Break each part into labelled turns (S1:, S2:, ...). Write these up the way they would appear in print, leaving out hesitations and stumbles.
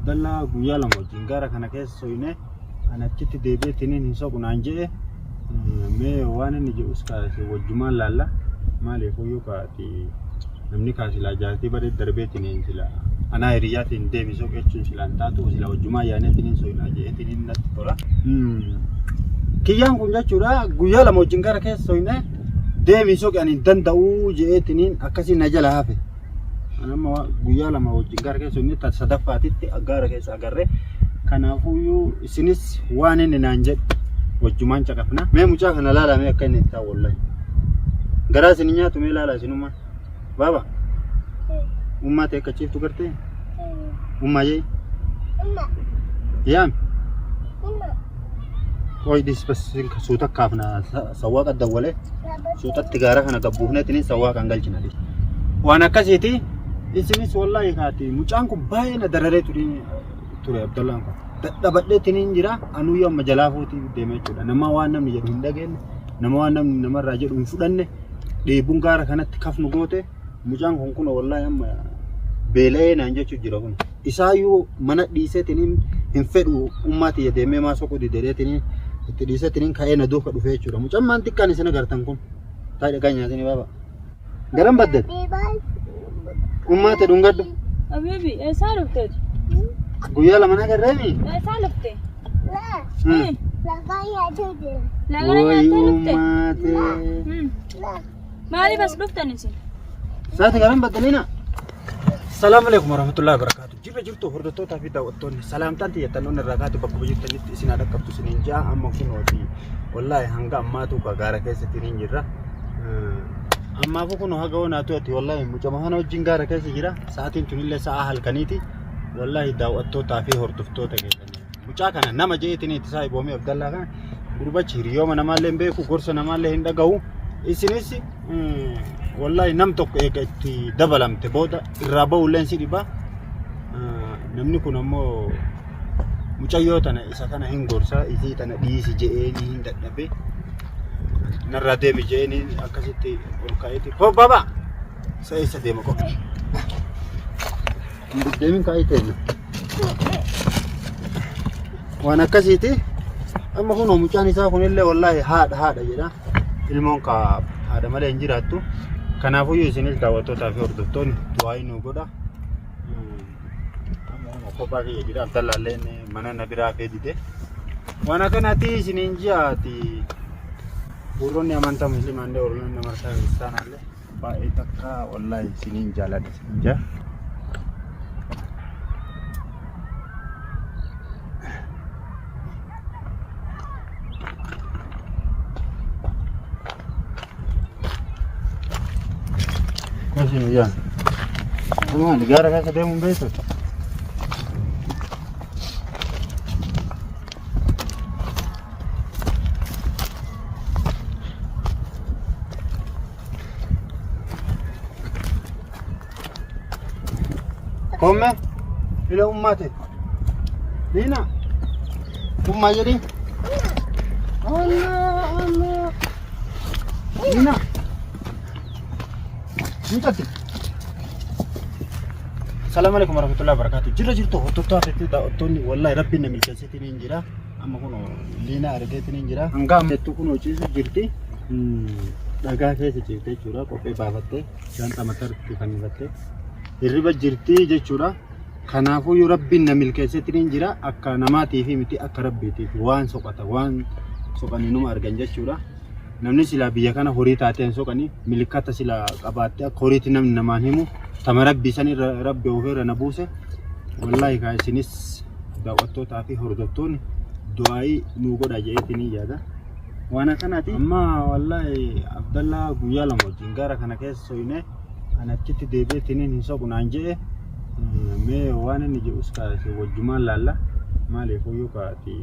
S1: Abdallaa guyyaa 2 wajjin gaara kana keessa soyne an achitti deebi'eetiniin hin soqu naan je'e. Mee waan inni jedhus kaase wajjumaan laalla. Maaliifuyyuu kaati namni kaa silaa jaartii badee darbeetiniin sila anaa hiriyyaatiin deemi soqi jechuun silaa hin taatu sila wajjumaan yaaneetiniin soyinaa je'eetiniin natti tola. Kiyyaan kun jechuudha guyyaa 2 wajjin gara keessa soyinee deemi soqi ani hin danda'uu je'eetiniin akkasii na jala hafe. Ani amma guyyaa 2 wajjin gaara keessa inni sadaffaatitti gaara keessa agarre. Kanaafuyyuu isinis waan inni naan jedhu wajjumaan caqafna. Mee mucaa kana laalaa mee akka inni itti taa'u wallahi. Garaa isin nyaatu mee laalaa isinummaa. Baaba. Ummaa ta'e akka ciiftu gartee? Ummaa jee. Yaami. Qoy dis bas suuta kaafna sawwaaqa dawwalee. Suutatti gaara kana gabbuufneetiniin sawwaaqaan galchina. Waan akkasiiti. Isinis wallaahi kaati mucaan kun baay'ee na dararee ture Abdallaan kun. Dadhabadheetiniin jira anuyyuu amma jalaa fuutii deema jechuudha. Nama waan namni jedhu hin dhageenye, nama waan namni namarraa jedhu hin fudhanne, dheebuun gaara kanatti kafnu goote mucaan kun kun wallaahi amma beela'ee naan jechuu jira kun. Isaayyuu mana dhiiseetiniin hin fedhu ummaa tiyya deemee maa soquu dideeetiniin itti dhiiseetiniin ka'ee na duuka dhufee jechuudha. Mucaan maan xiqqaan isin agartan kun. Taa'ee dhagaa nyaatini baaba. Garam badde? Ummaa tee dhungadhu.
S2: Habibi, eessaa dhufteeti?
S1: Guyyaa 2 na garreemi?
S2: Eessaa dhufte? Lagana
S1: Woy
S2: nyaattee dhufte?
S1: ummaa tee.
S2: Maaliif as dhuftan isin?
S1: Saati garam baddalina? Salaamu alaikum warahmatullahi wabarakatuh. Jirra jirtu hordoftootaa fi daawwattoonni salaamtaan xiyyeeffannoon irraa kaatu bakkuma jirtanitti isin haa dhaqqabtu isiniin ja'a amma kunooti wallaahi hanga ammaatu gaara keessatti hin jirra. Ammaafuu kun haga oonaatu ati wallaahi mucama kana wajjin gaara keessa jira sa'aatiin tunillee sa'a halkaniiti wallaahi daawwattootaa fi hordoftoota keessanii. Mucaa kana nama jeetiin itti saahiboomee Abdallaa kana gurbachi hiriyooma namaallee hin beeku gorsa namaallee hin dhagahu isinis Wallaahi nam tokko eega itti dabalamte booda irraa ba'ulleen si dhiba. Namni kun ammoo mucayyoo tana isa kana hin gorsa isii tana dhiisi je'eeni hin dadhabe. Narraa deemi je'eeni akkasitti ol ka'eeti. Koo baba! Isa eessa deema qofa? Hin deddeemin kaa'ee teenya. Waan akkasiiti. Amma kun mucaan isaa kunillee wallaahi haadha haadha jedha. Ilmoon ka haadha malee hin jiraattu. Kanaafuyyuu isinis daawwattootaa fi hordoftoonni du'aayii nuu godha. Amma kun kophaa kiyya jira. Abdallaallee mana na biraa hafee dide. Waan akkanaati isiniin ji'aati. Warroonni amantaa musliimaa illee warroonni amantaa kiristaanaa illee baay'ee takka wallaahi isiniin jaaladha isiniin jaa. Kusin yaa. Maali gaara keessa deemuun beektu? Komme ila ummate. Lina. Umma jedhi. Allah Allah. Lina. Mucatti. Salaamu alaikum warahmatullahi wabarakatuh. Jirra jirtu hordoftoota fi daawwattoonni wallahi rabbiin na milkeesseetiin hin jira. Amma kun liinaa argeetiin hin jira. Hanga amma jettu kun ciisu jirti. Dhagaa keessa ciifte jechuudha. Qophee baafattee shaanxaa mataatti fannifattee hirriba jirti jechuudha. Kanaafuu rabbiin na milkeesseetiin hin jira. Akka namaatii fi miti akka rabbiitiif waan soqata waan soqanii numa argan jechuudha. Namni silaa biyya kana horii taatee hin soqanii milikkata silaa qabaattee akka horiitti namni namaan himu tama rabbii san irra rabbi ofirra na buuse. Wallaahi kaa isinis daawwattootaa fi hordoftoonni du'aayii nuu godha jedheetiin hin yaada. Waan akkanaati. Amma wallaahi Abdallaa guyyaa 2 wajjin gaara kana keessa soyinee an achitti deebi'eetiin hin soqu naan je'e mee waan inni jedhus kaase wajjumaan laalla maaliifuyyuu kaati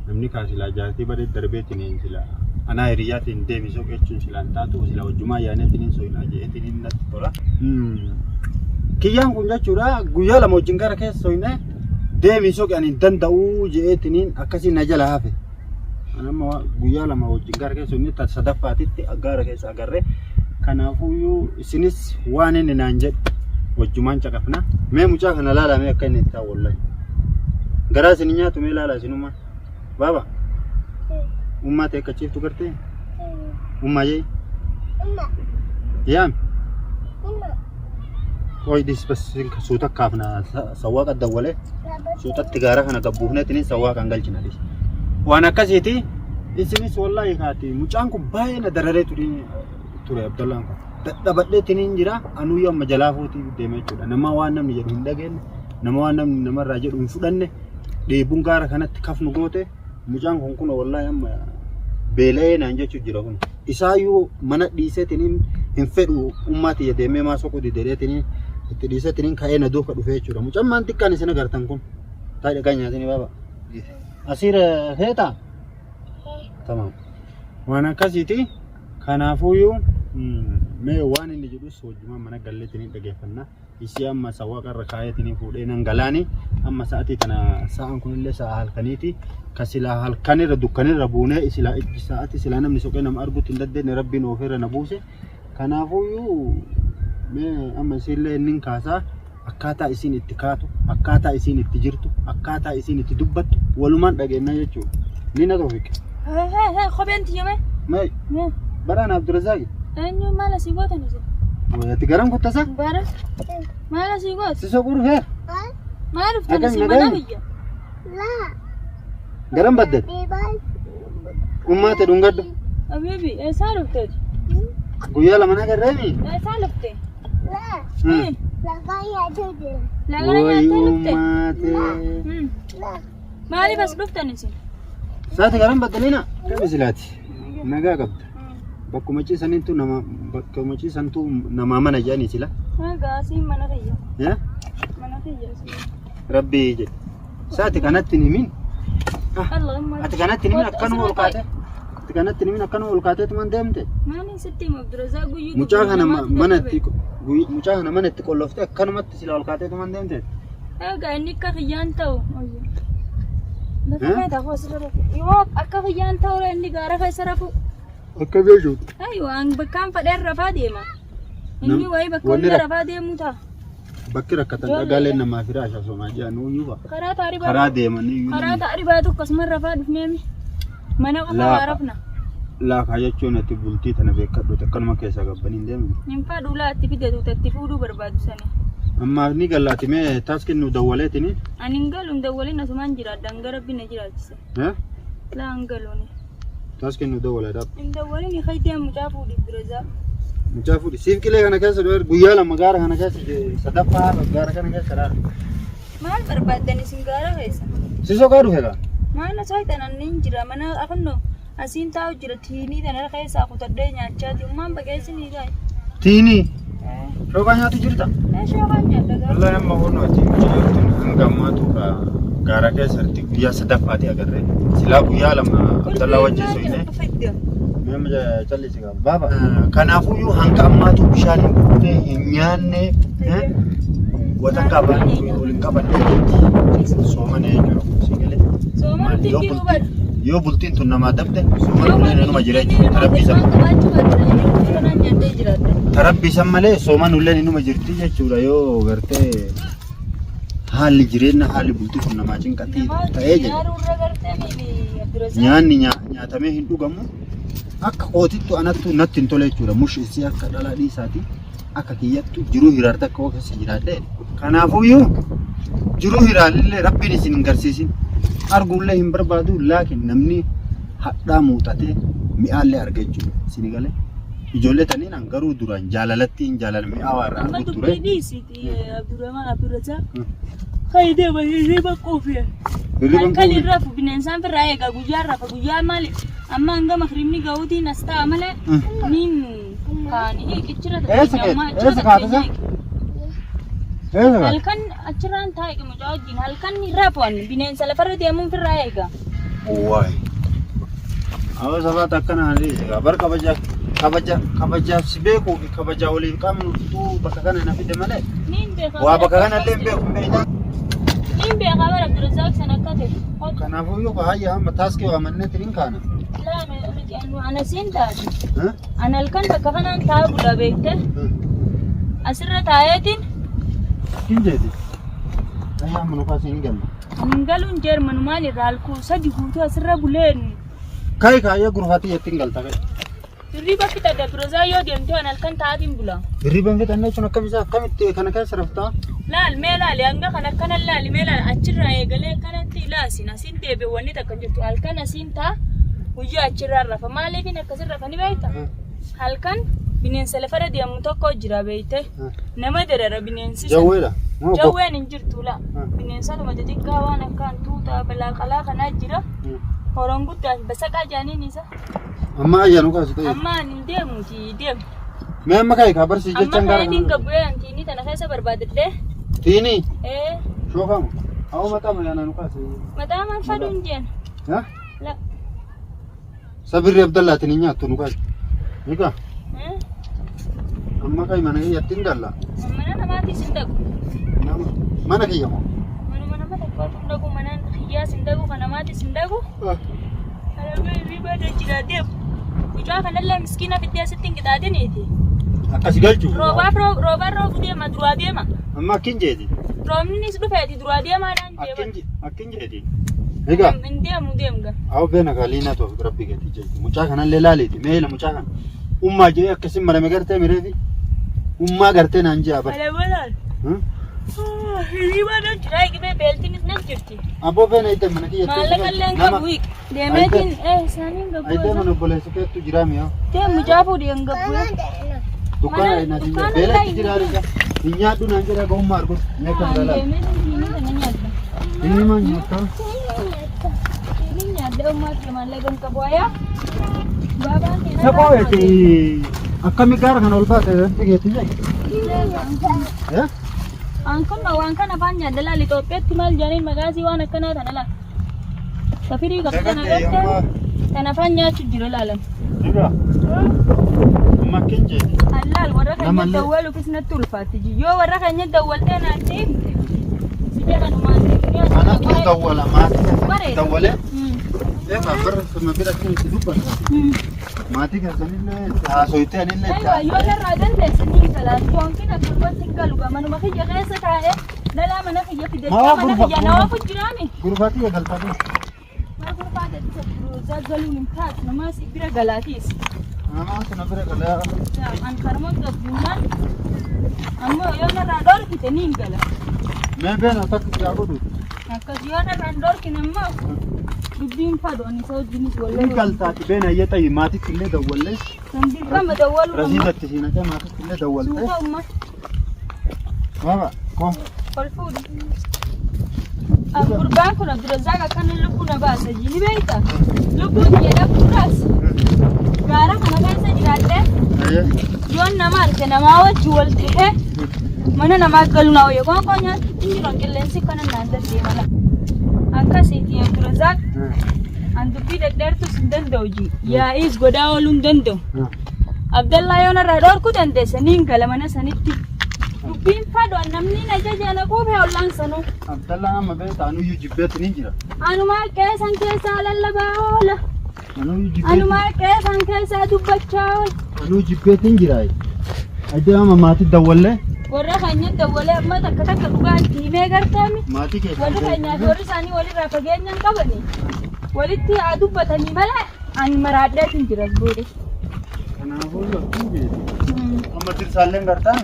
S1: namni kaa silaa jaartii badee darbeetiin hin silaa anaa hiriyyaatiin deemi soqu jechuun silaa hin taatu silaa wajjumaan yaaneetiin hin soyinaa je'eetiin hin natti tola. Kiyyaan kun jechuudha guyyaa 2 wajjin gara keessa soyinee deemi soqi ani hin danda'uu je'eetiniin akkasii na jala hafe. Ani amma guyyaa 2 wajjin gaara keessa inni sadaffaatitti gaara keessa agarre. Kanaafuyyuu isinis waan inni naan jedhu wajjumaan caqafna. Mee mucaa kana laalaa mee akka inni itti taa'u wallahi. Garaa isin hin nyaatu mee ilaalaa isinummaa. Baaba. Ummaa ta'e akka ciiftu gartee? Ummaa jee. Yaami. Qoy dis bas suuta kaafna sawwaaqa dawwalee suutatti gaara kana gabbuufneetiin sawwaaqaan galchina dhis. Waan akkasiiti isinis wallaahi kaati mucaan kun baay'ee na dararee ture Abdallaan kun. Dadhabadheetiin hin jira anuyyuu amma jalaa fuutii deema jechuudha. Nama waan namni jedhu hin dhageenye nama waan namni namarraa jedhu hin fudhanne dheebuun gaara kanatti kafnu goote mucaan kun kun wallaahi amma beela'ee naan jechuu jira kun. Isaayyuu mana dhiiseetiin hin fedhu ummaa tiyya deemee maa soquu dideetiin itti dhiiseetiin ka'ee na duuka dhufee jechuudha. Mucaan maan xiqqaan isin agartan kun. Taa'ee dhagaa nyaatanii baaba. Asiira feetaa? Tamam. Waan akkasiiti. Kanaafuyyuu mee waan inni jedhus wajjumaan mana galleetiin hin dhageeffanna. Isii amma sawwaqa irra kaayeetiin fuudhee nan galaani. Amma sa'atii tana sa'aan kunillee sa'a halkaniiti. Ka silaa halkanirra dukkanirra buunee silaa ijji sa'atii silaa namni soqee nama arguutti hin dandeenye rabbiin oofeerra na buuse. Kanaafuyyuu mee amma isiillee inni kaasaa akkaataa isiin itti kaatu, akkaataa isiin itti jirtu, akkaataa isiin itti dubbattu walumaan dhageenya jechuudha. Ni na toofiq.
S2: Kopheen tiyya mee?
S1: Mee
S2: Mee?
S1: baraan Abdurazaaqi.
S2: Eenyu maal asii gootan isin?
S1: Ati garam kuttasa?
S2: Bara maal asii gootu?
S1: Si soquu dhufeer?
S2: Maal dhuftan
S1: Akkam
S2: isin mana
S1: nagayni?
S2: biyya?
S1: Garam baddet? Ummaate dhungadhu.
S2: Habibi eessaa dhufteeti?
S1: Guyyaa lama na garreemi?
S2: Eessaa dhufte? Lagana
S1: Woy
S2: nyaattee dhufte?
S1: ummaate.
S2: Maaliif as dhuftan isin?
S1: Saati garam baddalina? Kami silaati? Nagaa qabda. Bakkuma ciisaniintu nama bakkuma ciisantu namaa mana jedhanii sila.
S2: Egaa asiin mana kiyya.
S1: Eh?
S2: Mana kiyya asiin.
S1: Rabbii jedhe. Saati kanatti hin himin.
S2: Allahumma.
S1: Ati kanatti hin himin akkanuma ol kaate. Ati kanatti hin himin akkanuma ol kaateetumaan deemte.
S2: Maaliin sitti himu Abdurazaaq guyyuu
S1: Mucaa kana mana itti mucaa kana mana itti qolloftee akkanumatti sila ol kaateetumaan deemte.
S2: Egaa inni akka kiyyaan ta'u. Lafa feeta koo asirra rafu. Yoo akka kiyyaan ta'u inni gaara keessa rafu.
S1: Akka beekuutu.
S2: Aywa an bakkaan fadheen rafaa deema. Inni wayii bakka
S1: Wanni
S2: hunda rafaa deemuu ta'a.
S1: Bakki rakkatan dhagaaleen namaa fi raashaa somaa jiran uyyuu fa'a.
S2: Karaa taaribaa.
S1: Karaa deemanii iyyuu
S2: Karaa taaribaa tokko akkasuma rafaa dhufneemi. Mana qofa
S1: Laafa.
S2: waa rafna.
S1: Laafaa jechuun ati bultii tana beekadhu akkanuma keessaa gabbanii hin deemne.
S2: Hin fadhu laa itti fide tuuta itti fuudhuu barbaadu sani.
S1: Ammaaf ni gallaati mee taaskiin nu dawwaleetini.
S2: Ani hin galu hin dawwalin asumaan jiraadha hanga rabbi na jiraachise. Laa hin galuuni.
S1: Taaskiin nu dawwaleedha.
S2: Hin dawwalin haydee mucaa fuudhi Abdurazaaq.
S1: Mucaa fuudhi. Siif qilee kana keessa dhufe guyyaa lama gaara kana keessa sadaffaa gaara kana keessa raara.
S2: Maal barbaaddan isin gaara keessa?
S1: Si soqaa dhufe gaa?
S2: Maal osoo hitan anni hin jira mana akunno asiin taa'u jira tiinii tana keessaa kutadhee nyaachaati ummaan baqeessi ni gaa'e.
S1: Tiinii. Shooqaa nyaatu jirta?
S2: Shooqaan nyaadha gaara.
S1: Wallahi amma kun ati mucayyoon hanga ammaatu gaara keessatti guyyaa sadaffaati agarre. Silaa guyyaa lama Abdallaa wajjin soyine. Nama callisi qaba. Baaba. Kanaafuyyuu hanga ammaatu bishaan hin dhugne hin nyaanne watakka afaan waliin qabanne soomana jechuudha. Sigalee.
S2: Soomana
S1: Yoo
S2: jiru bar.
S1: Yoo bultiin tun namaa dabde soomana ulleen inuma jira jechuudha. Tarabbii san
S2: Qabaachuu baatee kanaan nyaattee jiraatta.
S1: tarabbii san malee soomana ulleen inuma jirti jechuudha yoo gartee haalli jireenya haalli bultii kun namaa cinqatii ta'ee jira.
S2: Nyaaruu gartee miini Abdurazaaq.
S1: Nyaanni nyaatamee hin dhugamu. Akka kootittu anattu natti hin tole jechuudha. Mush isii akka dhalaa dhiisaati. Akka kiyyattu jiruu hiraarta akka keessa jiraadhe. Kanaafuyyuu jiruu hiraalillee rabbiin isin hin garsiisin. Arguullee hin barbaadu laakiin namni hadhaa muuxatee mi'aallee arga jechuudha. Isin galee. Ijoollee taniin an garuu duraan jaalalatti hin jaalala mi'aawaa irraa
S2: Amma
S1: argu ture.
S2: dubbii dhiisiiti Abdurrahman Abdurrazaaq. Haydee hirriba quufe.
S1: Hirriba
S2: Halkan
S1: quufe.
S2: hin rafu bineensaan firraa eega guyyaan rafa guyyaa maali amma hanga makribni ga'uutiin as ta'a malee niin kaanii hiikichira
S1: Eessa keessa? Eessa kaatasa? Eessa kaata?
S2: Halkan achirraan taa'e mucaa wajjin halkan hin rafu ani bineensa lafarra deemuun firraa eega.
S1: Waay. Awwa sabaata akkana haalli bar kabaja kabaja kabajaaf si beekuu fi kabajaa waliif qabnu bakka kana na fide malee
S2: Niin beekaa.
S1: waa bakka kana illee hin beeku hin beektaa.
S2: Niin beekaa bara Abdurrazaaq sana akka ta'e.
S1: Kanaafuu yoo hayya amma taaskii waamanneetiin hin kaana.
S2: Laa ana siin taate. Ana halkan bakka kanaan taa'aa bula beekte. Asirra taa'eetiin
S1: Hin jeeti. Ayyaa mana kaasee hin galle.
S2: Hin galuun jeermanumaan irraa halkuu sadi guutuu asirra buleen.
S1: Kai kaayee gurfaatii jettiin galta kai.
S2: Hirriba fixadha Firozaa yoo deemte waan halkan ta'aatiin bula.
S1: Hirriba hin fixanne jechuun akkam isaa akkamitti kana keessa raftaa?
S2: Laal mee laali hanga kan akkana laali mee laali achirraa eegalee akkanatti laasin asiin deebi'e wanni takka hin jirtu halkan asiin ta'a guyyaa achirraa rafa maaliifin akkasin rafa ni beekta halkan bineensa lafarra deemu tokko jira beekte nama darara bineensi sun.
S1: Jawweedha. Moo
S2: Jawween hin jirtu la bineensotuma xixiqqaa waan akka hantuuta balaa qalaa kanaa jira horoon guddaan basaqaa jaaniin isa.
S1: Amma ayyaanu kaasu ta'e.
S2: Amma ani hin deemuuti deemu.
S1: Mee amma kai kaa barsiis
S2: Amma
S1: jechaan gaara.
S2: kayeetiin gabbu'ee antiinii tana keessa barbaadadhee.
S1: Tiini
S2: Ee
S1: shookamu. Awwa mataa mayaana nu kaase.
S2: mataa maan fadhuun jeen.
S1: Ha?
S2: La.
S1: Sabirri Abdallaatiin hin nyaattu nu kaase. Nika
S2: Eh?
S1: amma kai mana kiyyatti hin galla.
S2: Mana namaatis hin dhaqu.
S1: Nama mana kiyya moo?
S2: Manuma nama tokkootu hin dhaqu mana kiyyaas hin dhaqu kan namaatis hin dhaqu. Alaabaa hirribaa jira deemu. Mucaa kanallee miskiina fiddee asitti hin qixaaxiniiti.
S1: Akkas galchu.
S2: Roobaaf roobaan roobu deema duraa deema.
S1: Amma akkin jeeti.
S2: Roobnis dhufeeti duraa deemaadhaan deema.
S1: Akkin jeeti. Egaa.
S2: Hin deemu deemga.
S1: Awo beena kaaliina too rabbi gadi jeeti. Mucaa kanallee laaleeti. Mee ila mucaa kana. Ummaa jee akkasin marame gartee mireefi. Ummaa gartee naan jee abar.
S2: Alaabaa Hirribaa jira eegibee beeltinis nan jirti.
S1: Abboo beena itti mana kiyya.
S2: Maallaqa illee hin qabu hiik. Deemeetiin isaaniin
S1: Ayitee
S2: gabbuu.
S1: mana obboleessa keettu jira mi'a.
S2: Deemu mucaa fuudhee hin gabbuu.
S1: Dukkaana
S2: Mana-
S1: na
S2: dukkaana
S1: beela
S2: illee
S1: itti jira arga. Hin nyaadhu naan jedha gahummaa argu. Mee kan biraa laala.
S2: Deemeetiin diinii kana nyaadha.
S1: Inni maa nyaata?
S2: Diinii nyaadha ummaa maallaqa hin qabu ayaa. Baabaan keenya.
S1: Saboo eeti akkami gaara kana ol baate rabbi keetti jee. Eh?
S2: An kun waan kana afaan nyaadha laal Itoophiyaatti maal jedhaniin maqaasii waan akkanaa tana laal. Safirii qabdu tana gartee tana afaan nyaachuu jira laalan.
S1: Jira. Amma akkin jeeti.
S2: Allaal warra keenya
S1: Namallee-
S2: dawwaluufis natti ulfaatti. Yoo warra keenya dawwaltee naan deemte si jedhanumaan deemnee
S1: Anatu dawwala maatii
S2: Bareeda.
S1: dawwalee. Eegaa barra sama bira akkin itti dubbatu. Maatii keessanillee itti haasoyitee anillee itti
S2: Aywa yoo narraa dandeesse ni gala. Toonkin akkanumatti hin galu. Manuma kiyya keessa taa'ee dhalaa mana kiyya fidachaa
S1: Maa
S2: mana
S1: gurfa-
S2: kiyya na waafu jiraami.
S1: Gurfaatii eegaltaa kun.
S2: Maa gurfaa jecha galuun hin taatu namaas bira galaatiis.
S1: Namaa sana bira galaa.
S2: An karma gabbuunaan ammoo yoo narraa dhorkite ni hin gala.
S1: Mee beena takka siyaa godhu.
S2: Akkas yoo narraa hin dhorkine ammoo dubbiin fadu ani isa wajjinis
S1: Inni
S2: wallee.
S1: galtaati beena ayya xayyi maatitti illee dawwallee.
S2: Kan dirqama dawwaluu amma
S1: Rasiidatti siin haqee maatitti illee dawwaltee.
S2: suuta umma
S1: Baaba koo.
S2: ol fuudhi. Gurbaan kun Abdurrazzaaq akkana lubbuu na baasa ni beekta. Lubbuun kiyya dhabduudhaas gaara kana keessa jiraadhee
S1: Ayyee.
S2: yoon nama arge namaa wajji wal ta'ee mana namaa galu naa wayya qoonqoo nyaatutti hin jiran qilleensi kana naan dandee mala. Akkasiiti Abdurrazzaaq an dubbii dhedheertus hin danda'u ji yaa'iis godhaa ooluu hin danda'u. Abdallaa yoon irraa dhorkuu dandeesse niin gala mana sanitti. Dubbiin fadhu an namni na jaja na quufe ollaan sanuu.
S1: Abdallaan amma beekta anuyyuu jibbeetti ni jira.
S2: Anumaa qeesan keessaa lallabaa oola.
S1: Anuyyuu jibbeetti.
S2: Anumaa qeesan keessaa dubbachaa oola.
S1: Anuu jibbeetti hin jira. Addee amma maatii dawwallee.
S2: Warra keenya dawwalee amma takka takka dhugaa itti himee gartaami.
S1: Maatii
S2: Warri
S1: keessan.
S2: keenyaa fi warri isaanii walirraa fageenya hin qabani. Walitti haa dubbatanii malee ani maraadheetiin jiras booda.
S1: Kanaafuu laktuu beeti. Amma dirsaalleen gartaan.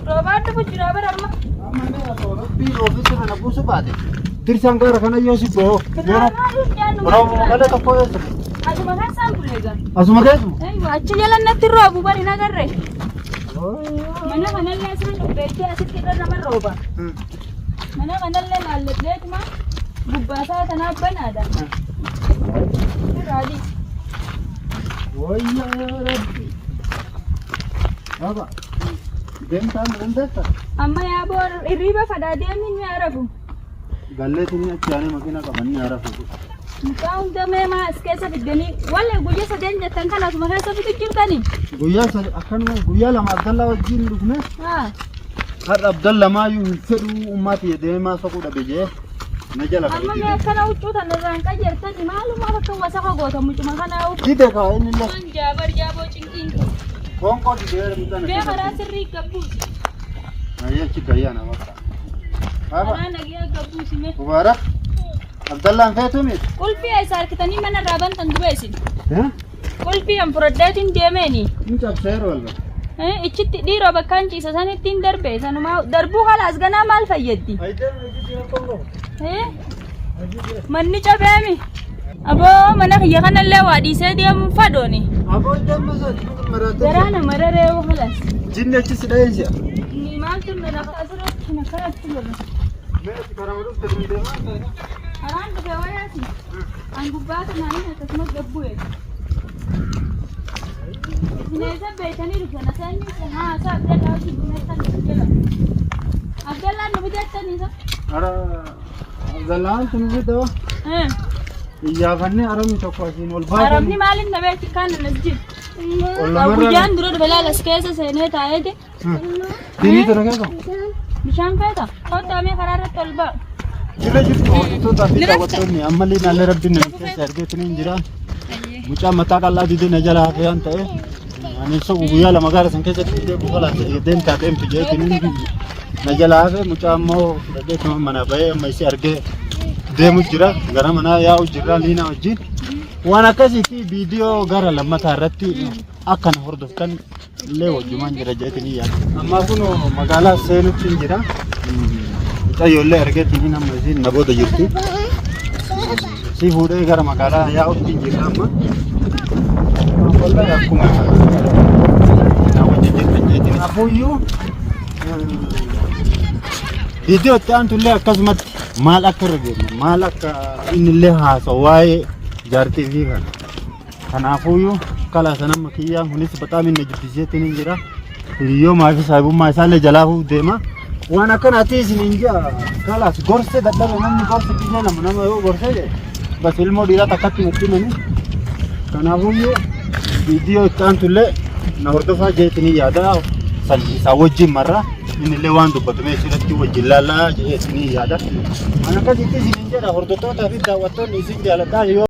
S2: Roobaan dhufu jira bara amma.
S1: Amma inni osoo rabbii roobni sirna na buusu baate. Dirsaan gaara kana yoo si bo'oo. Roobuma kana tokko eessa?
S2: Asuma keessaan bulee gara.
S1: Asuma keessuma.
S2: Aywa achi jala natti roobu bari nagarre. Mana kanallee isaan dhubbeettee asitti irra nama rooba. Mana kanallee laalladheetuma gubbaasaa tanaaf banaadha. Irraa dhiisi.
S1: Wayyaa rabbi. Baba. Deemtaan dandeessa?
S2: Amma yaa boor hirriiba fadhaa deemin ni arafu.
S1: Galleetiin achi aanee makiina qaban ni arafu.
S2: Mucaa hunda mee maa as keessa fiddanii wallee guyyaa sadeen jettan kana asuma keessa fidu jirtanii.
S1: Guyyaa sadi akkanuma guyyaa lama Abdallaa wajjin dhufne
S2: Haa.
S1: har'a Abdalla maayyuu hin fedhuu ummaati deemaa soquu dhabe jee na jala
S2: Amma mee akkana huccuu tana irraan qajeeltanii maalumaaf akka wasaqa goota mucuma kanaa uffatu.
S1: Dide kaa inni illee
S2: Kan jaabar jaaboo cinqiin kun.
S1: qoonqoo didee mucaan
S2: Mee karaa sirrii gabbuuti.
S1: Ayyee achi gayyaa nama. Baaba.
S2: Karaa nagaya gabbuusime.
S1: Mubaarak. Abdallaan feetu miti.
S2: Qulfii eessa harkitanii mana irraa bantan dura isin? Qulfii an fudhadheetiin deemeeni.
S1: Hin cabseeru walba.
S2: Ichitti dhiiroo bakkaan ciisa sanittiin darbe sanumaa darbuu halaas ganaa maal fayyaddi? Manni cabeemi. Aboo mana kiyya kanallee waa dhiisee deemuun fadhooni.
S1: Aboo damma isaati maraatee.
S2: Garaa nama raree halaas.
S1: Jinni achi si dha'een si'a.
S2: Ni maaltu na asirratti na kanatti godha.
S1: Meeti karaa dhufte kun deemaa ta'e.
S2: Karaan dhufe wayaati. An gubbaa kanaanin akkasumas gabbu'e. Isin eessa beektanii dhuftan? Aseenni haa isaa Abdallaa hojii bunattan jala. Abdallaan nu bitattanii isa?
S1: Ara Abdallaan tun fidoo. Iyyaafannee arabni tokko asiin ol baafame.
S2: Arabni maaliin na beekti kaan nas jiru?
S1: Ol lamarra.
S2: Guyyaan dura dhufe laala as keessa seenee taa'eeti.
S1: Diinii tana keessa.
S2: Bishaan feeta? Kottaa mee karaa irratti ol ba'a.
S1: Jirra jirtu hordoftoota fi daawwattoonni ammallee naallee rabbiin nama keessa argeetiin hin jira. Mucaan mataa qal'aa didee na jala hafee waan ta'eef ani sobu guyyaa lama gaara san keessatti didee bukalaa deemtaa deemtu jeetiin na jala hafe mucaa immoo fudhadhee mana bahee amma isii argee deemu jira gara manaa yaa'u jirra liinaa wajjin. Waan akkasiitti viidiyoo gara lammataa irratti akka na hordoftan illee wajjumaan jira jeetiin yaada. Ammaa kun magaalaa seenutti hin jira. Mucayyoo argeetiin amma isiin na booda jirti. Si fuudhee gara magaalaa yaa'utti hin jira amma. Wallahi akkuma na wajjin jirtan jeetiin. Afuuyyuu viidiyoo itti aantullee akkasumatti maal akka irra deemna maal akka inni illee haasa'u waa'ee jaartii fi kana. Kanaafuyyuu kalaasa nama kiyyaan kunis bataam inni jibbisiiseetiin hin jira. Hiriyyoomaa fi saahibummaa isaallee jalaa deema. Waan akkanaati isin hin jira. Kalaas gorsee dadhabe namni gorsa kisee nama nama yoo gorsee jedhe bas ilmoo dhiiraa takkatti natti himani. Kanaafuyyuu viidiyoo itti aantullee na hordofaa jeetiin yaada. San isaa wajjin marra inni illee waan dubbatu mee isirratti wajjin laallaa jeetiin yaada. Waan akkasitti isin hin jedha hordoftootaa fi daawwattoonni isin jaaladhaa yoo.